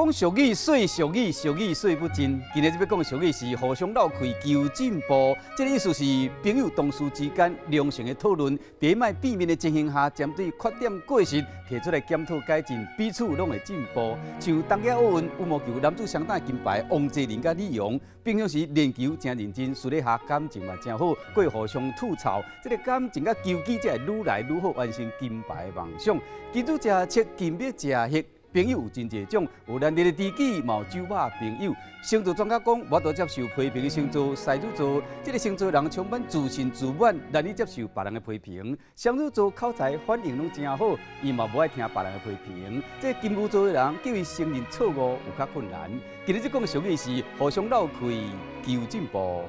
講俗語，說俗語，俗語說不盡。今日這欲講俗語是互相鬥氣求進步，這個意思是朋友同事之間良性的討論，佇莫避免的情形下，針對缺點過失提出來檢討改進，彼此攏會進步。像東京奧運羽毛球男子雙打金牌王齊麟佮李洋，平常時練球誠認真，私底下感情嘛誠好，閣會互相吐槽，這個感情佮球技才會愈來愈好，完成金牌夢想。金主食粟，金欲食礐。朋友有真濟種，有難得的知己，嘛有酒肉朋友。星座專家講，無法度接受批評的星座，獅子座，這個星座人充滿自信自滿，難以接受別人的批評。雙子座口才反應攏誠好，伊嘛無愛聽別人的批評。這個金牛座的人，叫伊承認錯誤有較困難。今日這講俗語是互相鬥氣求進步。